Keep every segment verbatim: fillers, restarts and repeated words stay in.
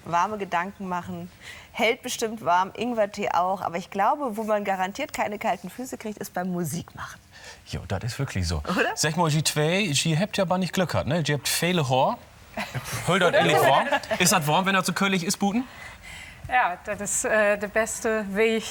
Warme Gedanken machen, hält bestimmt warm, Ingwertee auch. Aber ich glaube, wo man garantiert keine kalten Füße kriegt, ist beim Musikmachen. Jo, dat is würklich so. Oder? Segg mal, ji twee, ji hebbt ja bannig Glück hatt, ne? Ji hebbt vele Hoor. Höllt dat egentlich warm? Is dat warm, wenn dat so köhlig is buten? Ja, dat is, äh, de beste Weg,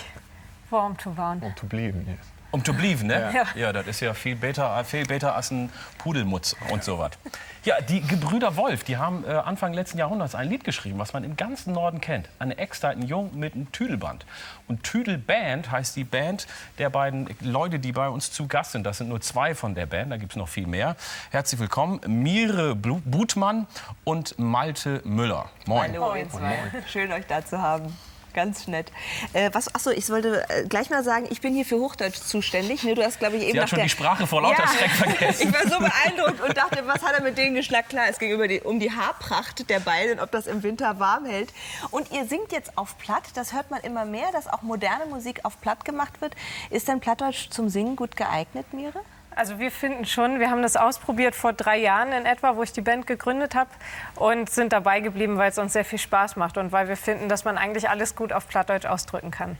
warm to warrn. Üm to blieven, yes. Üm to blieven, ne? Ja. Ja, dat is ja veel beter, veel beter as en Pudelmütz un so wat. Ja, die Gebrüder Wolf, die haben, äh, Anfang letzten Jahrhunderts ein Lied geschrieben, was man im ganzen Norden kennt. An de Eck steiht en Jung mit en Tüdelband. Und Tüdelband heißt die Band der beiden Leute, die bei uns zu Gast sind. Das sind nur zwei von der Band, da gibt's noch viel mehr. Herzlich willkommen, Mire Blu-, Butmann und Malte Müller. Moin. Hallo, ihr zwei. Moin. Schön, euch da zu haben. Ganz nett. Äh, was, ach so, ich wollte, äh, gleich mal sagen, ich bin hier für Hochdeutsch zuständig. Ne, du hast, glaub ich, eben Sie hat schon die Sprache vor lauter Schreck vergessen. Ja. Ich war so beeindruckt und dachte, was hat er mit denen geschnackt? Klar, es ging über die, um die Haarpracht der beiden und ob das im Winter warm hält. Und ihr singt jetzt auf Platt, das hört man immer mehr, dass auch moderne Musik auf Platt gemacht wird. Ist denn Plattdeutsch zum Singen gut geeignet, Mire? Also wir finden schon, wir haben das ausprobiert vor drei Jahren in etwa, wo ich die Band gegründet hab, und sind dabei geblieben, weil es uns sehr viel Spaß macht und weil wir finden, dass man eigentlich alles gut auf Plattdeutsch ausdrücken kann.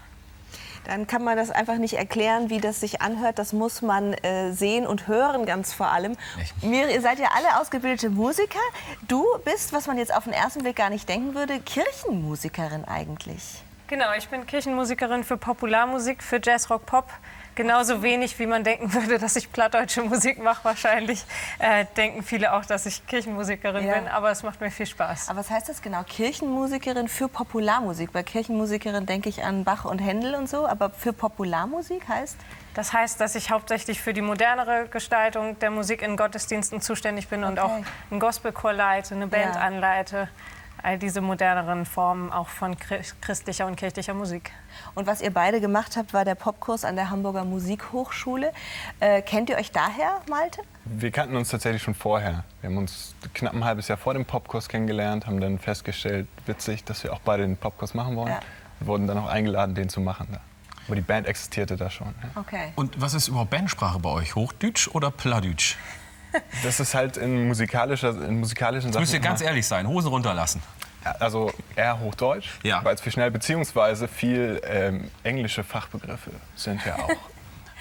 Dann kann man das einfach nicht erklären, wie das sich anhört. Das muss man, äh, sehen und hören, ganz vor allem. Echt? Mir, ihr seid ja alle ausgebildete Musiker. Du bist, was man jetzt auf den ersten Blick gar nicht denken würde, Kirchenmusikerin eigentlich. Genau, ich bin Kirchenmusikerin für Popularmusik, für Jazz, Rock, Pop. Genauso wenig, wie man denken würde, dass ich plattdeutsche Musik mache. Wahrscheinlich, äh, denken viele auch, dass ich Kirchenmusikerin Ja. bin, aber es macht mir viel Spaß. Aber was heißt das genau? Kirchenmusikerin für Popularmusik? Bei Kirchenmusikerin denke ich an Bach und Händel und so, aber für Popularmusik heißt? Das heißt, dass ich hauptsächlich für die modernere Gestaltung der Musik in Gottesdiensten zuständig bin und Okay. auch einen Gospelchor leite, eine Band Ja. anleite, all diese moderneren Formen auch von chri-, christlicher und kirchlicher Musik. Und was ihr beide gemacht habt, war der Popkurs an der Hamburger Musikhochschule. Äh, kennt ihr euch daher, Malte? Wir kannten uns tatsächlich schon vorher. Wir haben uns knapp ein halbes Jahr vor dem Popkurs kennengelernt, haben dann festgestellt, witzig, dass wir auch beide den Popkurs machen wollen. Ja. Wir wurden dann auch eingeladen, den zu machen, ja. Aber die Band existierte da schon, ja. Okay. Und was ist überhaupt Bandensprache bei euch? Hochdüütsch oder Plattdüütsch? Das ist halt in musikalischer, in musikalischen Jetzt müsst Sachen ihr ganz immer ehrlich sein, Hosen runterlassen. Ja, also eher Hochdeutsch, Ja. weil es viel schnell, beziehungsweise viel, ähm, englische Fachbegriffe sind ja auch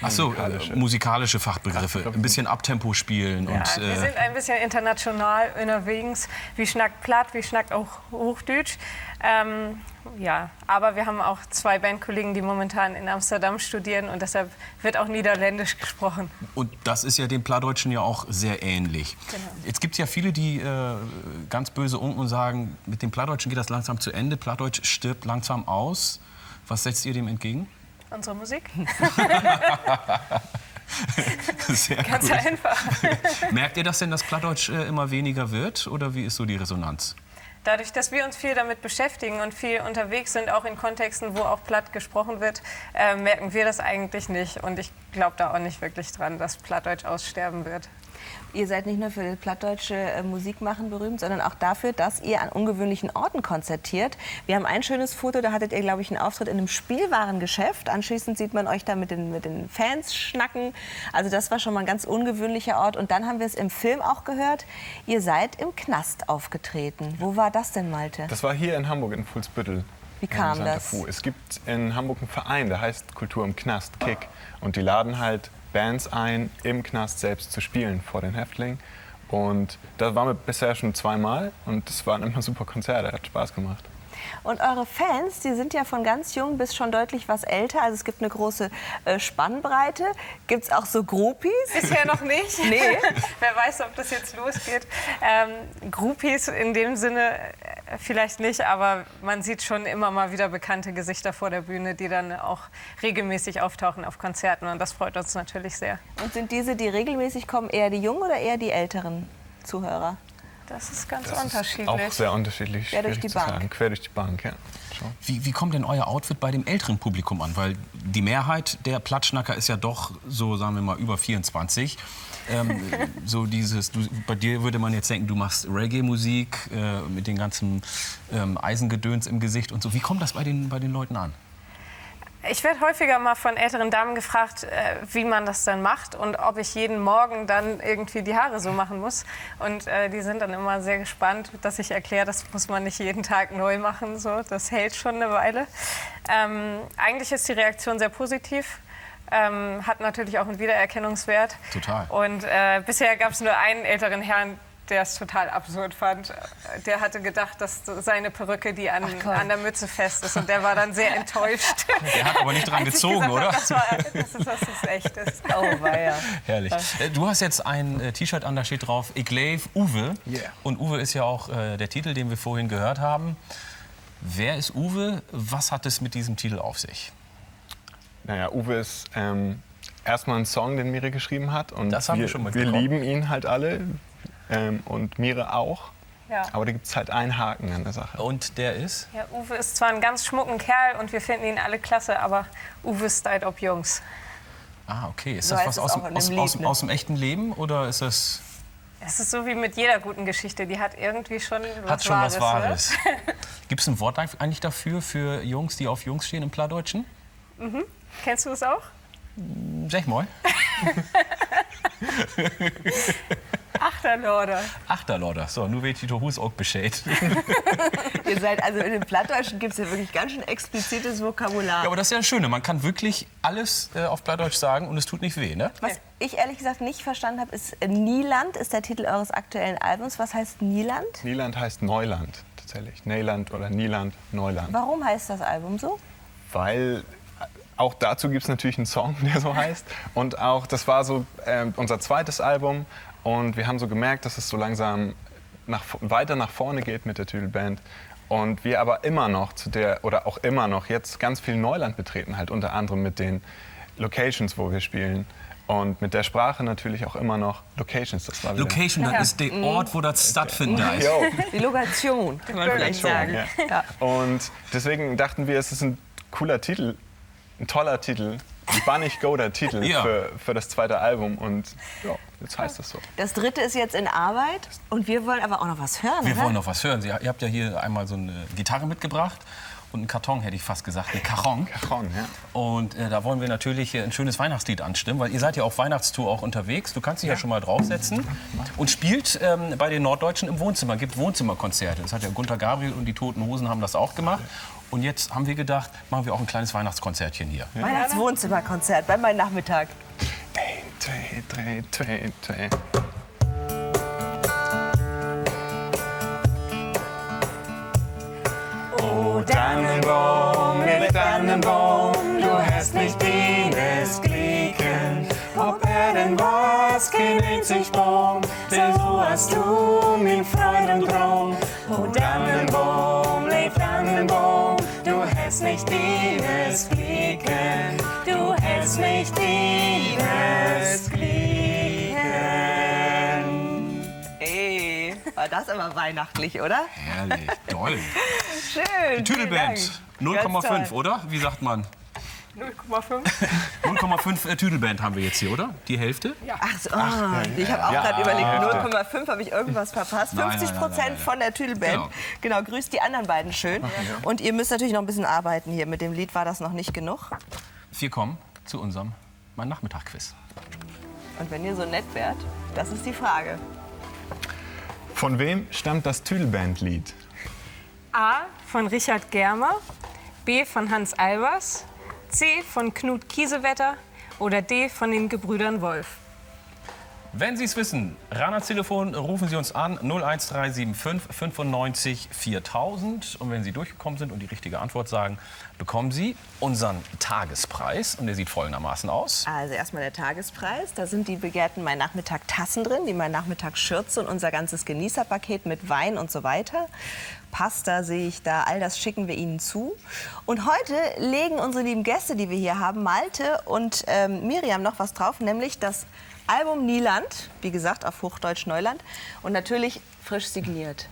Ach so, musikalische äh, musikalische Fachbegriffe. Fachbegriffe. Ein bisschen Uptempo spielen und, Ja, wir äh, sind ein bisschen international unterwegs. Wie snackt Platt, wie snackt auch Hochdeutsch. Ähm, ja, aber wir haben auch zwei Bandkollegen, die momentan in Amsterdam studieren und deshalb wird auch Niederländisch gesprochen. Und das ist ja dem Plattdeutschen ja auch sehr ähnlich. Genau. Jetzt gibt's ja viele, die, äh, ganz böse unken und sagen, mit dem Plattdeutschen geht das langsam zu Ende, Plattdeutsch stirbt langsam aus. Was setzt ihr dem entgegen? Unsere Musik. Sehr Ganz gut. einfach. Merkt ihr das denn, dass Plattdeutsch, äh, immer weniger wird? Oder wie ist so die Resonanz? Dadurch, dass wir uns viel damit beschäftigen und viel unterwegs sind, auch in Kontexten, wo auch Platt gesprochen wird, äh, merken wir das eigentlich nicht. Und ich glaub da auch nicht wirklich dran, dass Plattdeutsch aussterben wird. Ihr seid nicht nur für plattdeutsche, äh, Musik machen berühmt, sondern auch dafür, dass ihr an ungewöhnlichen Orten konzertiert. Wir haben ein schönes Foto, da hattet ihr, glaub ich, einen Auftritt in einem Spielwarengeschäft. Anschließend sieht man euch da mit den, mit den Fans schnacken. Also das war schon mal ein ganz ungewöhnlicher Ort. Und dann haben wir es im Film auch gehört, ihr seid im Knast aufgetreten. Wo war das denn, Malte? Das war hier in Hamburg, in Fuhlsbüttel. Wie kam Im Santa das? Fu. Es gibt in Hamburg einen Verein, der heißt Kultur im Knast, Kick. Und die laden halt Bands ein, im Knast selbst zu spielen vor den Häftlingen. Und da waren wir bisher schon zweimal und es waren immer super Konzerte, hat Spaß gemacht. Und eure Fans, die sind ja von ganz jung bis schon deutlich was älter. Also es gibt eine große, äh, Spannbreite. Gibt's auch so Groupies? Bisher noch nicht. Nee. Wer weiß, ob das jetzt losgeht. Ähm, Groupies in dem Sinne, äh, vielleicht nicht, aber man sieht schon immer mal wieder bekannte Gesichter vor der Bühne, die dann auch regelmäßig auftauchen auf Konzerten und das freut uns natürlich sehr. Und sind diese, die regelmäßig kommen, eher die Jungen oder eher die älteren Zuhörer? Das ist ganz Das ist auch unterschiedlich. sehr unterschiedlich, Quer durch schwierig die zu Bank. sagen. Quer durch die Bank, ja. Schon. Wie, wie kommt denn euer Outfit bei dem älteren Publikum an? Weil die Mehrheit der Plattschnacker ist ja doch so, sagen wir mal, über vierundzwanzig. Ähm, so dieses, du, bei dir würde man jetzt denken, du machst Reggae-Musik, äh, mit dem ganzen, ähm, Eisengedöns im Gesicht und so. Wie kommt das bei den, bei den Leuten an? Ich werde häufiger mal von älteren Damen gefragt, äh, wie man das dann macht und ob ich jeden Morgen dann irgendwie die Haare so machen muss. Und, äh, die sind dann immer sehr gespannt, dass ich erkläre, das muss man nicht jeden Tag neu machen, so. Das hält schon eine Weile. Ähm, eigentlich ist die Reaktion sehr positiv, ähm, hat natürlich auch einen Wiedererkennungswert. Total. Und, äh, bisher gab's nur einen älteren Herrn, der es total absurd fand. Der hatte gedacht, dass seine Perücke, die an, Ach, komm. an der Mütze fest ist. Und der war dann sehr enttäuscht. Der hat aber nicht dran gezogen, oder? Als ich gesagt hab, das war, das ist, das ist echt. Das Oh, weia. Herrlich. Äh, du hast jetzt ein, äh, T-Shirt an, da steht drauf, Ik leev Uwe. Yeah. Und Uwe ist ja auch, äh, der Titel, den wir vorhin gehört haben. Wer ist Uwe? Was hat es mit diesem Titel auf sich? Naja, Uwe ist, ähm, erstmal ein Song, den Mire geschrieben hat. Und Das haben wir wir, schon mal wir bekommen. lieben ihn halt alle, ähm, und Mire auch. Ja. Aber da gibt's halt einen Haken an der Sache. Und der ist? Ja, Uwe ist zwar einen ganz schmucken Kerl und wir finden ihn alle klasse, aber Uwe steht auf Jungs. Ah, okay. Ist So das heißt was es aus dem, auch in aus, dem aus, Lied, ne? aus dem echten Leben oder ist das Das ist so wie mit jeder guten Geschichte, die hat irgendwie schon was Hat schon was Wahres, ne? Wahres. Gibt's ein Wort eigentlich dafür, für Jungs, die auf Jungs stehen im Plattdeutschen? Mhm. Kennst du es auch? Segg mal. Achterloder. Achterloder. So, nu weet ji to Huus ok Bescheed. Ihr seid, also in dem Plattdeutschen gibt's ja wirklich ganz schön explizites Vokabular. Ja, aber das ist ja das Schöne. Man kann wirklich alles, äh, auf Plattdeutsch sagen und es tut nicht weh, ne? Was ich ehrlich gesagt nicht verstanden hab, ist, äh, Nieland ist der Titel eures aktuellen Albums. Was heißt Nieland? Nieland heißt Neuland tatsächlich. Neyland oder Nieland, Neuland. Warum heißt das Album so? Weil, äh, auch dazu gibt's natürlich einen Song, der so heißt. Und auch, das war so, ähm, unser zweites Album. Und wir haben so gemerkt, dass es so langsam nach, weiter nach vorne geht mit der Tüdelband. Und wir aber immer noch zu der, oder auch immer noch jetzt ganz viel Neuland betreten, halt unter anderem mit den Locations, wo wir spielen. Und mit der Sprache natürlich auch immer noch Locations, das war wieder Location, dat is de Oort, wo dat stattfinnen deit. Jo. Die Lokation, kann man vielleicht sagen. Ja. Ja. Und deswegen dachten wir, es ist ein cooler Titel, ein toller Titel, ein bannig guter Titel Ja. für, für das zweite Album. Und ja, jetzt heißt es so. Das dritte ist jetzt in Arbeit und wir wollen aber auch noch was hören, Wir oder? wollen noch was hören. Sie, ihr habt ja hier einmal so eine Gitarre mitgebracht und einen Karton, hätte ich fast gesagt, eine Cajon. Cajon, ja. Und, äh, da wollen wir natürlich, äh, ein schönes Weihnachtslied anstimmen, weil ihr seid ja auf Weihnachtstour auch unterwegs. Du kannst dich ja schon mal draufsetzen. Und spielt, ähm, bei den Norddeutschen im Wohnzimmer, gibt Wohnzimmerkonzerte. Das hat ja Gunter Gabriel und die Toten Hosen haben das auch gemacht. Und jetzt haben wir gedacht, machen wir auch ein kleines Weihnachtskonzertchen hier. Weihnachtswohnzimmerkonzert bei Mein Nachmittag. Eins, zwei, drei, zwei, zwei. O Dannenboom, leve Dannenboom, du hest nich dienesglieken. Op Erden wasst keen eenzig Boom, so as du, mien Freund un Droom. O Dannenboom, leev Dannenboom, du hest nich dienesglieken, du hest nich dienesglieken. Ey, war das aber weihnachtlich, oder? Herrlich, toll. Schön, Die Tüdelband, vielen Dank. Ganz toll. null Komma fünf, oder? Wie sagt man? Null Komma fünf. Null Komma fünf, äh, Tüdelband haben wir jetzt hier, oder? Die Hälfte? Ja. Ach so, oh, ich hab auch grad überlegt, null Komma fünf, hab ich irgendwas verpasst? Nein, nein, nein, nein, nein. Fünfzig Prozent von der Tüdelband. Genau. Genau, grüßt die anderen beiden schön. Ach, ja. Und ihr müsst natürlich noch ein bisschen arbeiten hier. Mit dem Lied war das noch nicht genug. Wir kommen zu unserem Mein-Nachmittag-Quiz. Und wenn ihr so nett wärt, das ist die Frage. Von wem stammt das Tüdelband-Lied? A von Richard Germer, B von Hans Albers, C von Knut Kiesewetter oder D von den Gebrüdern Wolf? Wenn Sie's wissen, ran ans Telefon, rufen Sie uns an, null eins drei sieben fünf fünfundneunzig viertausend. Und wenn Sie durchgekommen sind und die richtige Antwort sagen, bekommen Sie unseren Tagespreis. Und der sieht folgendermaßen aus. Also erstmal der Tagespreis. Da sind die begehrten Mein-Nachmittag-Tassen drin, die Mein-Nachmittag-Schürze und unser ganzes Genießerpaket mit Wein und so weiter. Pasta sehe ich da, all das schicken wir Ihnen zu. Und heute legen unsere lieben Gäste, die wir hier haben, Malte und, ähm, Miriam, noch was drauf, nämlich das Album Nieland, wie gesagt, auf Hochdeutsch Neuland, und natürlich frisch signiert.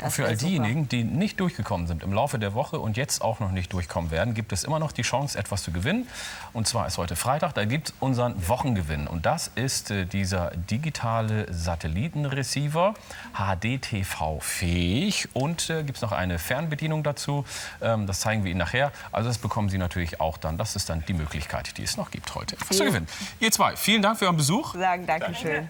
Das Für wär all super. diejenigen, die nicht durchgekommen sind im Laufe der Woche und jetzt auch noch nicht durchkommen werden, gibt es immer noch die Chance, etwas zu gewinnen. Und zwar ist heute Freitag, da gibt's unseren Wochengewinn. Und das ist äh, dieser digitale Satellitenreceiver, H D T V-fähig. Und äh, gibt's noch eine Fernbedienung dazu. Ähm, das zeigen wir Ihnen nachher. Also das bekommen Sie natürlich auch dann. Das ist dann die Möglichkeit, die es noch gibt heute. Etwas zu gewinnen. Ihr zwei, vielen Dank für euren Besuch. Sagen Dankeschön.